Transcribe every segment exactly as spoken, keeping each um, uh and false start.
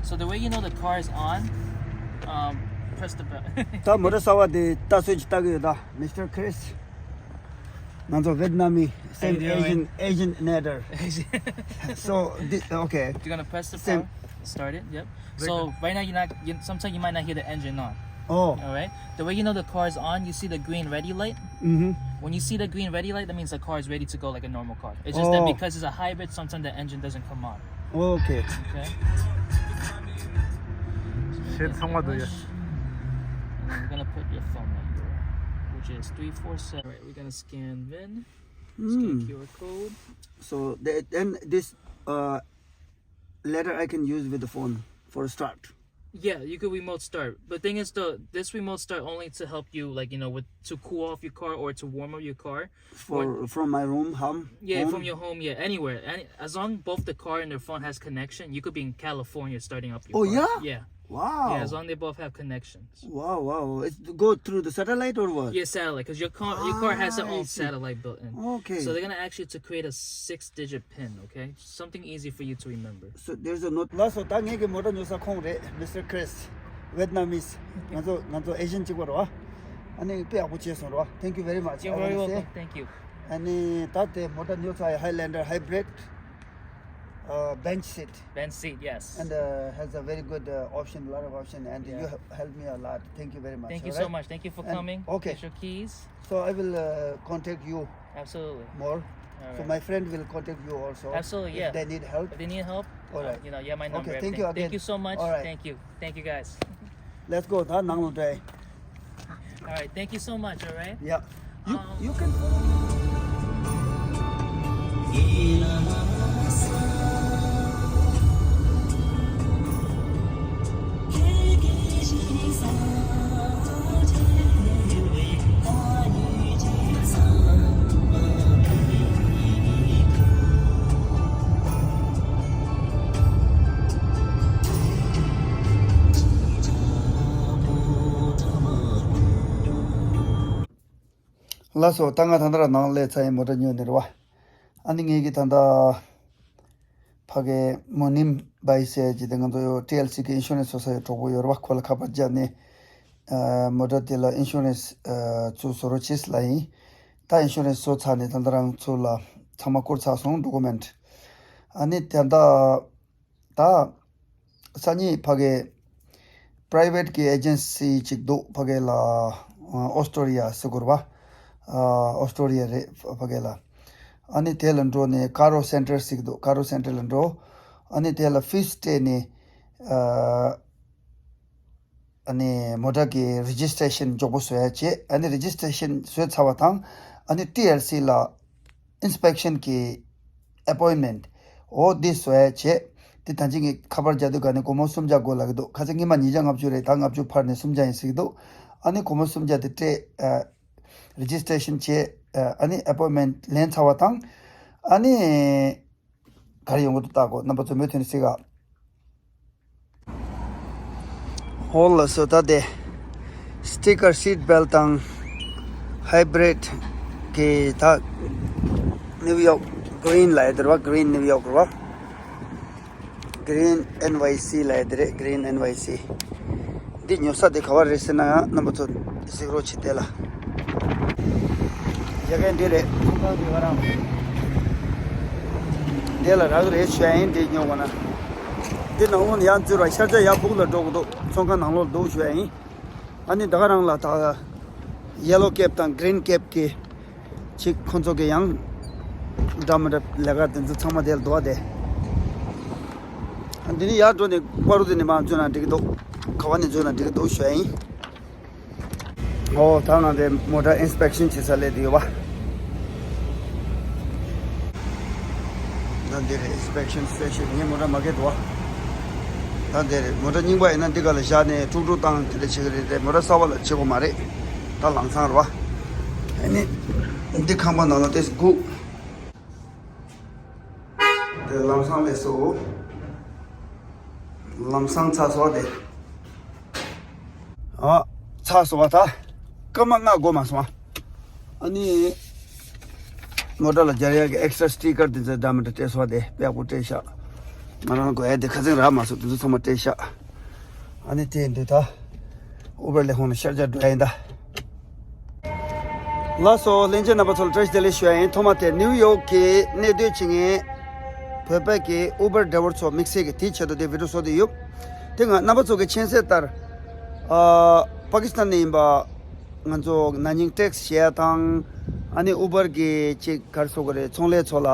So the way you know the car is on, um, press the bell. ད་མོ་ཊ་གསར་པ་དེ་ལྟ་ཚོད་ཅིག་ལྟ་གི་ཡོད་ད། Mister Chris. ང་ཚོ་Vietnamese, same Asian, Asian nader. So, okay. You're gonna press the power, start it. Yep. So right now you're not. You, sometimes you might not hear the engine on. Oh. All right. The way you know the car is on, you see the green ready light. Mm-hmm. When you see the green ready light, that means the car is ready to go like a normal car. It's just that because it's a hybrid, sometimes the engine doesn't come on. Okay. Okay. Shit, someone do you? And then we're gonna put your phone number, which is three four seven. All right, we're gonna scan VIN, scan Q R code. So the, then this uh, letter I can use with the phone for a start. Yeah, you could remote start. But thing is, though, this remote start only to help you, like, you know, with to cool off your car or to warm up your car. For from my room, home. Yeah, from your home, yeah, anywhere. Any, as long both the car and the phone has connection, you could be in California starting up your car. Oh yeah. Yeah. Wow. Yeah, as long they both have connections. Wow, wow. It go through the satellite or what? Yeah, satellite, because your car, your car has its own satellite built in. Okay. So they're gonna ask you to create a six-digit pin, okay? Something easy for you to remember. So there's a note. ལགས་སོ། ད་ངེད་ཀྱི་མོ་ཊ་ཉོ་ས་ཁོང་རེད། Mister Chris, Vietnamese. ང་ཚོ་ང་ཚོ་Asian གཅིག་པ་རེད་བ། ཨ་ནི་དཔེ་ཡག་པོ་བྱས་སོང་རེད་བ། Thank you very much. You're very welcome. Thank you. ཨ་ནི་ད་དེ་མོ་ཊ་ཉོ་ཚར་ཡ། Highlander hybrid, uh, bench seat. Bench seat, yes. And uh, has a very good uh, option, lot of option, and you help me a lot. Thank you very much. Thank you so much. Thank you for coming. Okay. Here's your keys. So I will uh, contact you. Absolutely. More. So my friend will contact you also. Absolutely, yeah. If they need help. If they need help, all right. You know, yeah, my number. Okay, thank you again. Thank you so much. All right. Thank you. Thank you, guys. Let's go. ད་ནང་ལ་འགྲོ། All right, thank you so much, all right? Yeah. You, you can follow. ལགས་སོ། ད་ང་ད་ལྟ་རང་ནང་སླེབས་ཚར་ཡིན། མོ་ཊ་ཉོས་ནས་རེད་བ། ཨ་ནི་ངེད་ཀྱི་ད་ལྟ་ཕ་གའི་མོ་ནིམ་བྷའི་ཟེར་གྱི་དེ་ང་ཚོ་ཡོད། ཊི་ཨེལ་སི་གི་ཨིན་ཤུ་རན་སི་བཟོ་ས་ཡོད། གྲོགས་པོ་ཡོད་རེད་བ། ཁོ་ལ་ཁ་པར་བརྒྱབ་ནས་ཨ་མོ་ཊ་དེ་ལ་ཨིན་ཤུ་རན་སི་ཨ་ཚུར་བཟོ་རོགས་བྱེད་ལབ་ཡིན། ད་ཨིན་ཤུ་རན་སི་བཟོས་ཚར་ནས་ད་ལྟ་རང་ཚུར་ལ་ཚང་མ་བསྐུར་ཚར་སོང་། ཌོ་ཀུ་མེན་ཊི། ཨ་ནི་ད་ལྟ་ད་སང་ཉིན་ཕ་གའི་པ་རའི་ཝེ་ཊི་གི་ཨེ་ཇེན་སི་ཅིག་འདུག་ཕ་གའི་ལ་ཨོ་སི་ཊོ་རི་ཡ་ཟེར་དགོས་རེད་བ། ཨོ་སི་ཊོ་རི་ཡ་རེད་ཕ་གའི་ལ། ཨ་ནི་དེ་ལ་འགྲོ་ནས་ཀ་རོ་སེན་ཊར་ཟེར་གྱི་འདུག་ཀ་རོ་སེན་ཊར་ལ་འགྲོ། ཨ་ནི་དེ་ལ་ཕིས་སྤྲད་ནས་ཨ་ཨ་ནི་མོ་ཊ་གི་རེ་ཇི་སི་ཊེ་ཤན་མགྱོགས་པོ་བཟོ་ཡ་བྱེད། ཨ་ནི་རེ་ཇི་སི་ཊེ་ཤན་བཟོས་ཚར་བ་དང་ཨ་ནི་ཊི་ཨེལ་སི་ལ་ཨིན་སི་པེག་ཤན་གྱི་ཨེ་པོའིན་མེན་ཊི་འོ་འདི་བཟོ་ཡ་བྱེད། དེ་ད་ཅི་ངས་ཁ་པར་རྒྱག་དུས་ག་ནས་སྒོར་མོ་སུམ་བརྒྱ་དགོས་ལབ་ཀྱི་འདུག་ཁ་སང་སྔོན་མ་ཉིས་བརྒྱ་ལྔ་བཅུ་རེད། ད་ལྔ་བཅུ་འཕར་ནས་སུམ་བརྒྱ་ཡིན་ཟེར་གྱི་འདུག་ཨ་ནི་སྒོར་མོ་སུམ་བརྒྱ་དེ་སྤྲད། ཨ་རེ་ཇི་སི་ཊེ་ཤན་བྱེད། ཨ་ནི་ཨེ་པོའིན་མེན་ཊི་ལེན་ཚར་བ་དང་ཨ་ནི་ག་རེ་ཡོང་གི་འདུག་ལྟ་དགོས། རྣམ་པ་ཚོ་མུ་མཐུད་ནས་གཟིགས་ཨ། ཧོལ་ལ་སོ་ད་དེ་སི་ཊི་ཀར་སིཊ་བེལ་ཊི་དང་ཧའི་བྷི་རིཌ་གི་ད་ནིའུ་ཡོག་གི་རིན་ལབ་ཡ་དེ་རེད་བ། གི་རིན་ནིའུ་ཡོག་རེད་བ། གི་རིན་ཨེན་ཝའི་སི་ལབ་ཡ་དེ་རེད། གི་རིན་ཨེན་ཝའི་སི། འདི་ཉོ་ས་དེ་ག་བ་རེད་ཟེར་ན་ཡང་རྣམ་པ་ཚོ་གཟིགས་རོགས་བྱེད། དེ་ལ་ཡ་གན་འདི་རེད། ཚོང་ཁང་འདི་ག་རང་། འདི་ལ་རག་རེད་ཞུ་ཡ་ཡིན། འདི་ཉོ་དགོས་ན། འདི་ནང་ལོགས་ནས་ཡར་འཛུལ་བ་ཤར་ཕྱོགས་ཡར་སྦུག་ལ་འགྲོ་དགོས་འདུག་ཚོང་ཁང་ནང་ལོགས་འདུག་ཞུ་ཡ་ཡིན། ཨ་ནི་ད་ག་རང་ལ་ད་ཡེ་ལོ་ཀེབ་དང་གི་རིན་ཀེབ་ཀྱི་ཅིག་ཁོང་ཚོ་གི་ཡང་འདྲ་མི་འདྲ་ལས་ཀ་དེ་ཚོ་ཚང་མ་དེ་ལ་འདུག་བ་དེ། ཨ་འདི་ནི་ཡར་འགྲོ་ནས་པ་རུ་དེ་ནས་མར་འཛུལ་ན་འགྲིག་གི་འདུག་ག་བ་ནས་འཛུལ་ན་འགྲིག་གི་འདུག་ཞུ་ཡ་ཡིན། ཨོ་ད་ང་དེ་མོ་ཊ་ཨིན་སི་པེག་ཤན་བྱེད་ས་སླེབས་བསྡད་ཡོད་པ། ད་འདི་རེད་ཨིན་སི་པེག་ཤན་སི་ཊེ་ཤན། ངའི་མོ་ཊ་མ་གས་འདུག་པ། ད་འདི་རེད། མོ་ཊ་རྙིང་པ་ཡིན་ན་འདི་ག་ལ་བཞག་ནས་དཀྲུག་དཀྲུག་བཏང་དེ་འདྲ་བྱེད་ཀྱི་རེད་དེ། མོ་ཊ་གསར་པ་ལ་བྱེད་དགོས་མ་རེད། ད་ལམ་སང་རེད་པ། ཨ་ནི་འདི་ཁང་པ་ནང་ལ་ཏོག་ཙམ་སྒུག་དེ་ལམ་སང་སླེབས་སོང་། ལམ་སང་ཚར་སོང་བ་དེ། ཨ། ཚར་སོང་བ་ད། སྐར་མ་ལྔ་འགོར་མ་སོང་བ། ཨ་ནི། མོ་ཊ་ལ་སྦྱར་ཡག་གི་ཨེག་སི་ཊྲ་སི་ཊི་ཀར་དེ་ཚོ་འདྲ་མི་འདྲ་སྤྲད་སོང་བ་དེ། དཔེ་ཡག་པོ་སྤྲད་ཤག་ང་རང་དགོས་ཡ་དེ་ཁ་སང་རག་མ་སོང་། དེ་ཚོ་ཚང་མ་སྤྲད་ཤག་ཨ་ནི་དེ་ཡིན་དུས་ད་ཨུ་བར་ལས་ཁུངས་ལ་ཤར་རྒྱག་འགྲོ་ཡ་ཡིན་ད། ལགས་སོ། ལྷན་རྒྱས་རྣམ་པ་ཚོ་ལ་བཀྲ་ཤིས་བདེ་ལེགས་ཞུ་ཡ་ཡིན། ཐོག་མ་དེ་ནིའུ་ཡོག་གི་གནས་སྡོད་བྱེད་མཁན་བོད་པ་གི་ཨུ་བར་ཌ་རའི་བར་ཚོ་དམིགས་བསལ་གྱི་དེའི་ཆེད་དུ་དེ་བི་ཌིའོ་བཟོ་བསྡད་ཡོད། དེ་ང་རྣམ་པ་ཚོ་གི་མཁྱེན་གསལ་ལྟར། ཨ། པ་ཀི་སི་ཐན་ནས་ཡིན་པ་ང་ཚོ་ན་ནིང་ཊེག་སི་བྱེད་ཡ་དང་། ཨ་ནི་ཨུ་བར་གི་ཅིག་ག་རེ་ཟེར་དགོས་རེད། ཚོང་ལས་ཚོ་ལ་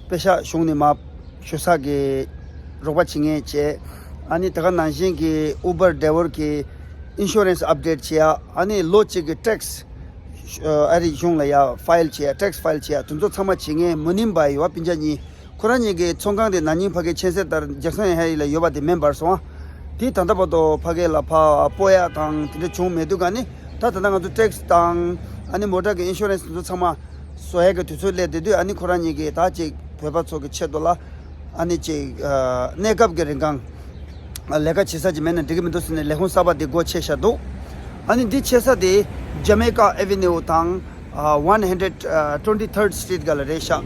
པེ་ཤག་གཞུང་ནས་མར་ཞུ་ས་གི་རོགས་པ་བྱེད་མཁན་བྱས། ཨ་ནི་དེ་ག་ནང་བཞིན་གྱི་ཨུ་བར་ཌ་རའི་བར་གི་ཨིན་ཤུ་རན་སི་ཨབ་ཌེཊ་བྱེད་ཡ། ཨ་ནི་ལོ་གཅིག་གི་ཊེག་སི་ཨ་རི་གཞུང་ལ་ཡ་ཕ་ཡལ་བྱེད་ཡ། ཊེག་སི་ཕ་ཡལ་བྱེད་ཡ་དེ་ཚོ་ཚང་མ་བྱེད་མཁན་མུ་ནིམ་བྷའི་ཡོད་པ་སྤུན་ཀྱག་གཉིས། ཁོ་རང་གཉིས་ཀྱི་ཚོང་ཁང་དེ་ན་ནིང་ཕ་གིའི་མཁྱེན་གསལ་ལྟར་ཇེག་སན་ཧའི་ལ་ཡོད་པ་དེ་མེ་འབར་སོང་ཨ། དེ་ད་ལྟ་བར་དུ་ཕ་གི་ལ་ཕར་སྤོ་ཡ་དང་དེ་འདྲ་བྱུང་མེད་དུས་ག་ནི། ད་ད་ལྟ་ང་ཚོ་ཊེག་སི་དང་ཨ་ནི་མོ་ཊ་གི་ཨིན་ཤུ་རན་སི་དེ་ཚོ་ཚང་མ་བཟོ་ཡ་གི་དུས་ཚོད་སླེབས་བསྡད་དུས། ཨ་ནི་ཁོ་རང་གཉིས་ཀྱིས་ད་ཅིག་བོད་པ་ཚོ་གི་ཆེད་དུ་ལ་ཨ་ནི་ཅིག་ཨ་གནས་སྐབས་ཀྱི་རིང་གང་ལས་ཀ་བྱེད་ས་ཅིག་མེད་ན་འགྲིག་གི་མི་འདུག་ཟེར་ནས་ལས་ཁུངས་གསར་པ་དེ་སྒོ་ཕྱེ་བཞག་འདུག་ཨ་ནི་འདི་ཕྱེ་ས་དེ་ཇ་མེ་ཀ་ཨེ་ཝེ་ནིའུ་དང་ཨ་ཝན་ཧན་ཌེ་ཌི་ཊུ་ཝེན་ཊི་ཐར་ཌི་སི་ཊི་རིཊ་སྒང་ལ་རེད་ཤག་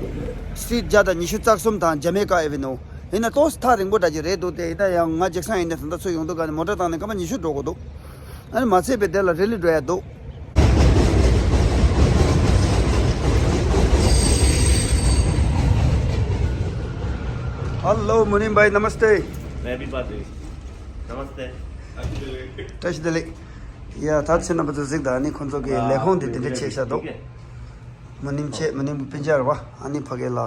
སི་ཊི་རིཊ་བརྒྱ་དང་ཉི་ཤུ་རྩ་གསུམ་དང་ཇ་མེ་ཀ་ཨེ་ཝེ་ནིའུ། ཡིན་ན་ཏོག་ཙམ་ཐག་རིང་པོ་འདྲ་ཅིག་རེད་འདུག་སྟེ། ཡིན་ན་ཡང་ང་ཇེག་སན་ཡིན་ནས་ད་ལྟ་ཚུར་ཡོང་དུས་ག་ནས་མོ་ཊ་བཏང་ནས་སྐར་མ་ཉི་ཤུ་འགྲོ་དགོས་འདུག་ཨ་ནི་མ་ཚད་པའི་དེ་ལ་རི་ལི་འགྲོ་ཡ་འདུག་ཧ་ལོ་མུ་ནིམ་བྷའི། ནམ་སྟེ། Everybody. Namaste. བཀྲ་ཤིས་བདེ་ལེགས། ཡ་ད་ཚེ་རྣམ་པ་ཚོ་གཟིགས་དང་། ཨ་ནི་ཁོང་ཚོ་གི་ལས་ཁུངས་དེ་དེ་འདྲ་བྱས་བཞག་འདུག་མུ་ནིམ་བྱས། མུ་ནིམ་གྱི་སྤུན་ཀྱག་རེད་པ། ཨ་ནི་ཕ་གི་ལ་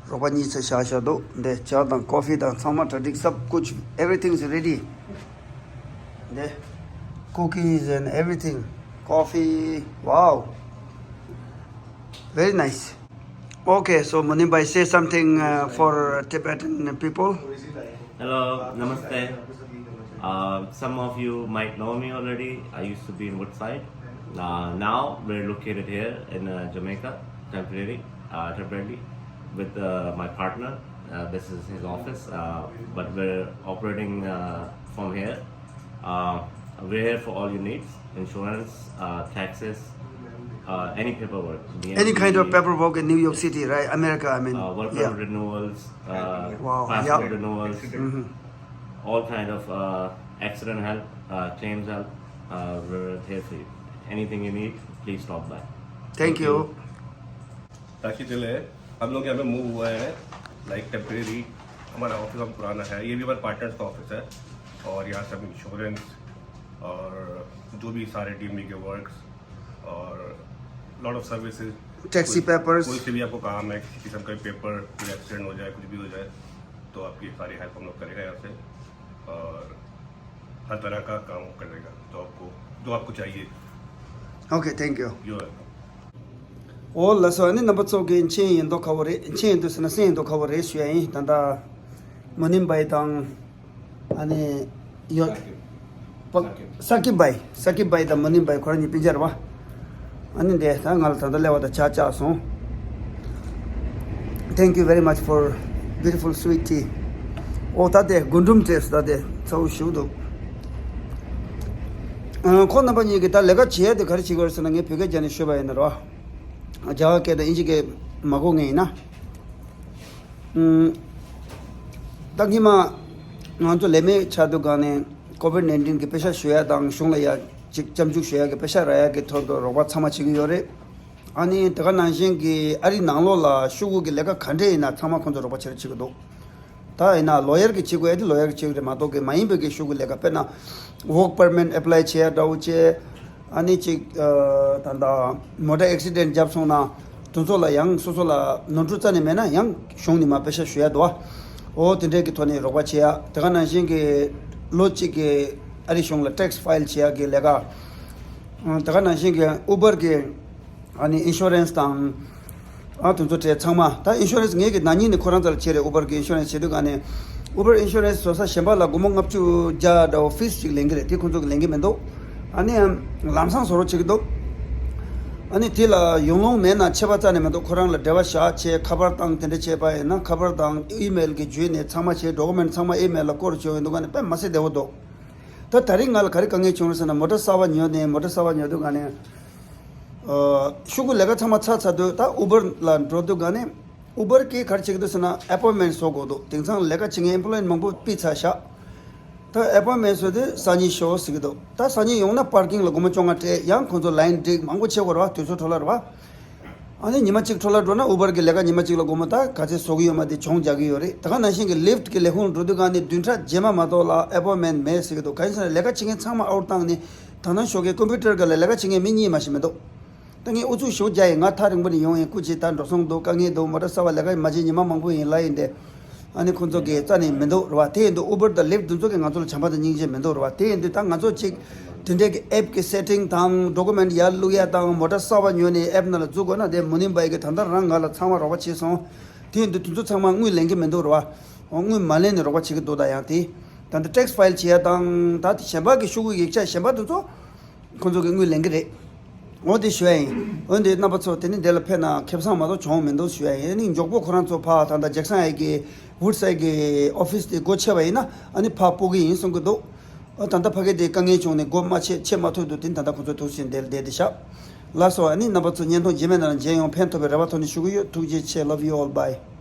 རོགས་པ་གཉིས་ཚོ་བཞག་བཞག་འདུག་འདི་ཇ་དང་ཀོ་ཕི་དང་ཚང་མ་གྲ་སྒྲིག་སབ་ཀུཆ། Everything is ready. འདི་cookies and everything. Coffee. Wow. Very nice. Okay, so Munim bhai, say something uh, for Tibetan people. Hello, namaste. Uh, some of you might know me already. I used to be in Woodside. Uh, now we're located here in uh, Jamaica, temporary, uh, temporarily, with uh, my partner. Uh, this is his office, uh, but we're operating uh, from here. Uh, we're here for all your needs, insurance, uh, taxes, uh, any paperwork. Any kind of paperwork in New York City, right? America, I mean. Uh, work permit renewals, uh, wow, passport renewals, mm-hmm, all kind of uh, accident help, uh, claims help. Uh, we're here for you. Anything you need, please stop by. Thank you. ताकि दिल है, हम लोग यहाँ पे मूव हुआ है like temporary. हमारा ऑफिस अब पुराना है, ये भी हमारे पार्टनर्स का ऑफिस है। और यहाँ से हम इंश्योरेंस और जो भी सारे डीएमवी के वर्क्स और lot of services, taxi papers, कोई से भी आपको काम है, किसी किस्म का पेपर, कोई एक्सीडेंट हो जाए, कुछ भी हो जाए, तो आपकी सारी हेल्प हम लोग करेगा यहाँ से। और हर तरह का काम करेगा जो आपको जो आपको चाहिए। Okay, thank you. You are welcome. ཨོ་ལགས་སོ། ཨ་ནི་རྣམ་པ་ཚོ་གི་མཁྱེན་ཡིན་མདོག་ཁ་པོ་རེད། མཁྱེན་ཡིན་འདུག་ཟེར་ན་སེམས་ཡིན་མདོག་ཁ་པོ་རེད་ཞུ་ཡ་ཡིན། ད་ལྟ་མུ་ནིམ་བྷའི་དང་ཨ་ནི་ཡོད། ས་ཀིབ་བྷའི། ས་ཀིབ་བྷའི་དང་མུ་ནིམ་བྷའི་ཁོ་རང་གཉིས་སྤུན་ཀྱག་རེད་པ། ཨ་ནི་འདི་ད་ང་ལ་ད་ལྟ་སླེབས་པ་དང་ཇ་བཅག་སོང་། Thank you very much for beautiful sweet tea. ཨོ་ད་དེ་རྒུན་འབྲུམ་བྲེས་ད་དེ་ཚ་བོ་ཞིག་འདུག་ཨ། ཁོང་རྣམ་པ་གཉིས་ཀྱིས་ད་ལས་ཀ་བྱེད་ཡ་དེ་ག་རེ་བྱེད་ཀྱི་ཡོད་རེད་ཟེར་ན། ངས་བོད་སྐད་རྒྱབ་ནས་ཤོད་པ་ཡིན་ན་རོ། རྒྱ་གར་སྐད་དང་དབྱིན་ཇི་སྐད་མ་གོ་མཁན་ཡིན་ན། ཨུམ། ད་སྔོན་མ་ང་ཚོ་ལས་མེད་ཆགས་དུས་སྒང་ནས་ཀོ་ཝིཌ་ནའིན་ཊིན་གི་པེ་ཤག་ཞུ་ཡ་དང་གཞུང་ལ་ཡ་ཅིག་སྐྱབས་འཇུག་ཞུ་ཡ་གི་པེ་ཤག་རག་ཡ་གི་ཐོག་ཏུ་རོགས་པ་ཚང་མ་བྱེད་ཀྱི་ཡོད་རེད། ཨ་ནི་དེ་ག་ནང་བཞིན་གྱི་ཨ་རི་ནང་ལོགས་ལ་ཤོག་གུ་གི་ལས་ཀ་ག་འདྲས་ཡིན་ན་ཚང་མ་ཁོང་ཚོ་རོགས་པ་བྱེད་རོགས་བྱེད་ཀྱི་འདུག་ད་ཡིན་ན་ལོ་ཡར་གྱིས་བྱེད་དགོས་ཡ་དེ་ལོ་ཡར་གྱིས་བྱེད་དགོས་རེད་མ་གཏོགས་གི་མ་ཡིན་པའི་གི་ཤོག་གུ་ལས་ཀ། དཔེར་ན་ཝོག་པར་མིཊ་ཨེ་པ་ལའི་བྱེད་ཡ་འདྲ་བོ་བྱས། ཨ་ནི་ཅིག་ཨ། ད་ལྟ་མོ་ཊ་ཨེག་སི་ཌེན་ཊི་བརྒྱབ་སོང་ན་དེ་ཚོ་ལ་ཡང་སོ་སོ་ལ་ནོར་འཁྲུལ་རྩ་ནས་མེད་ན་ཡང་གཞུང་ནས་མར་པེ་ཤག་ཞུ་ཡ་འདུག་པ། འོ་དེ་འདྲས་ཀྱི་ཐོག་ནས་རོགས་པ་བྱེད་ཡ། དེ་ག་ནང་བཞིན་གྱི་ལོ་གཅིག་གི་ཨ་རི་གཞུང་ལ་ཊེག་སི་ཕ་ཡལ་བྱེད་ཡ་གི་ལས་ཀ། ཨ། དེ་ག་ནང་བཞིན་གྱི་ཨུ་བར་གྱི་ཨ་ནི་ཨིན་ཤོ་རན་སི་དང་། ཨ། དེ་ཚོ་གྲས་ཚང་མ། ད་ཨིན་ཤོ་རན་སི་ངེད་ཀྱི་ན་ནིང་ནས་ཁོ་རང་རྩ་ལ་བྱས་རེད། ཨུ་བར་གྱི་ཨིན་ཤོ་རན་སི་བྱེད་དུས་ག་ནས་ཨུ་བར་ཨིན་ཤོ་རན་སི་བཟོ་ས་གཞན་པ་ལ་སྒོར་མོ་ལྔ་བཅུ་བརྒྱ་འདྲ་བོ་ཕིས་ཅིག་ལེན་གྱི་རེད། དེ་ཁོང་ཚོ་གིས་ལེན་གྱི་མི་འདུག་ཨ་ནི་ལམ་སང་བཟོ་རོགས་བྱེད་ཀྱི་འདུག་ཨ་ནི་དེ་ལ་ཡོང་ལོང་མེད་ན་ཆད་པ་རྩ་ནས་མི་འདུག་ཁོ་རང་ལ་འབྲེལ་བ་བཞག་བྱས་ཁ་པར་བཏང་དེ་འདྲ་བྱས་པ་ཡིན་ན། ཁ་པར་དང་ཨི་མེལ་གྱི་བརྒྱུད་ནས་ཚང་མ་བྱས། ཌོ་ཀུ་མེན་ཊི་ཚང་མ་ཨི་མེལ་ལ་བསྐུར་བྱས་ཡོང་དུས་ག་ནས་དཔེ་མི་སྲིད་བདེ་བོ་འདུག་ད་ད་རིང་ང་ལ་ག་རེ་དཀའ་ངལ་བྱུང་རེད་ཟེར་ན། མོ་ཊ་གསར་པ་ཉོས་ནས། མོ་ཊ་གསར་པ་ཉོས་དུས་ག་ནས། ཨ། ཤོག་གུ་ལས་ཀ་ཚང་མ་ཚར་ཚར་དུས་ད་ཨུ་བར་ལ་འགྲོ་དུས་ག་ནས། Uber་གིས་ག་རེ་བྱེད་ཀྱི་འདུག་ཟེར་ན་appointment་བཟོ་དགོས་འདུག་དེང་སང་ལས་ཀ་བྱེད་མཁན་employee་མང་པོ་ཕུད་ཚར་ཤག་ད་appointment་བཟོས་ཏེ་སང་ཉིན་ཤོག་ཟེར་གྱི་འདུག་ད་སང་ཉིན་ཡོང་ན་parking་ལ་སྒོར་མོ་བཅོ་ལྔ་སྤྲད། ཡང་ཁོང་ཚོ་line་སྒྲིག་མང་པོ་བྱེད་དགོས་རེད་བ། དུས་ཚོད་འཕྲོ་བརླག་རེད་བ། ཨ་ནི་ཉི་མ་གཅིག་འཕྲོ་བརླག་འགྲོ་ན་Uber་གི་ལས་ཀ་ཉི་མ་གཅིག་ལ་སྒོར་མོ་ད་ག་ཚད་བཟོ་གི་ཡོད་མ་དེ་གྱོང་རྒྱག་གི་ཡོད་རེད། ད་ག་ནང་བཞིན་གྱི་Lyft་གི་ལས་ཁུངས་འགྲོ་དུས་གང་ནས་བདུན་ཕྲག་རྗེས་མ་མ་གཏོགས་ལ་appointment་མེད་ཟེར་གྱི་འདུག་གང་ཡིན་ཟེར་ན་ལས་ཀ་བྱེད་མཁན་ཚང་མ་out་བཏང་ནས་ད་ནང་ཞོགས་ཀའི་computer་སྒང་ལ་ལས་ཀ་བྱེད་མཁན་མི་གཉིས་མ་ཞིག་མི་འདུག་ད་ངས་ཨུ་ཚུགས་ཞེ་པོ་རྒྱག་ཡིན། ང་ཐག་རིང་པོ་ནས་ཡོང་ཡིན། སྐུ་མཁྱེན་ད་འགྲོ་སོང་འདུག་དཀའ་ངལ་འདུག་མོ་ཊ་གསར་པ་ལས་ཀ་མ་བྱེད་ཉི་མ་མང་པོ་ཡིན་ལབ་ཡིན་ཏེ། ཨ་ནི་ཁོང་ཚོ་གིས་རྩ་ནས་མི་འདུག་རེད་བ། དེ་ཡིན་དུས་Uber་དང་Lyft་དེ་ཚོ་གིས་ང་ཚོ་ལ་བྱམས་པ་དང་སྙིང་རྗེ་མི་འདུག་རེད་བ། དེ་ཡིན་དུས་ད་ང་ཚོ་ཅིག་དེ་འདྲའི་གི་app་གི་setting་དང་document་ཡར་བླུག་ཡ་དང་མོ་ཊ་གསར་པ་ཉོས་ནས་app་ནང་ལ་འཛུལ་དགོས་ན་དེ་མུ་ནིམ་བྷའི་གིས་ད་ལྟ་རང་ང་ལ་ཚང་མ་རོགས་པ་བྱས་སོང་། དེ་ཡིན་དུས་དེ་ཚོ་ཚང་མ་དངུལ་ལེན་གི་མི་འདུག་རེད་བ། དངུལ་མ་ལེན་ནས་རོགས་པ་བྱེད་ཀྱི་འདུག་ད་ཡང་དེ་ད་ལྟ་tax file་བྱེད་ཡ་དང་ད་གཞན་པ་གི་ཤོག་གུ་ཡིག་ཆ་གཞན་པ་དེ་ཚོ་ཁོང་ཚོ་གིས་དངུལ་ལེན་གི་རེད། འོ་དེ་ཞུ་ཡ་ཡིན། འོན་ཏེ་རྣམ་པ་ཚོ་དེ་ནི་འདི་ལ་ཕེབས་ན་ཁེ་བཟང་མ་གཏོགས་གྱོང་མི་འདུག་ཞུ་ཡ་ཡིན། ཨ་ནི་མགྱོགས་པོ་ཁོ་རང་ཚོ་ཕ་ད་ལྟ་ཇེག་སན་ཧའེ་གི་Woodside་གི་office་དེ་སྒོ་ཕྱེ་བ་ཡིན་ན་ཨ་ནི་ཕ་སྤོ་གི་ཡིན་གསུང་གི་འདུག་ཨ་ད་ལྟ་ཕ་གི་དེ་དཀའ་ངལ་བྱུང་ནས་སྒོ་མ་ཕྱེ་ཕྱེ་མ་ཐུབ་འདུག་དེ་ད་ལྟ་ཁོང་ཚོ་ཐུགས་སུན་བསྡད་བསྡད་དེ་ཤག་ལགས་སོ། ཨ་ནི་རྣམ་པ་ཚོ་བརྙན་ཐུང་རྗེས་མའི་ནང་ལ་མཇལ་ཡོང་། ཕན་ཐོགས་པའི་རེ་བ་ཐོག་ནས་ཞུ་གི་ཡོད། ཐུགས་རྗེ་ཆེ། Love you all. Bye.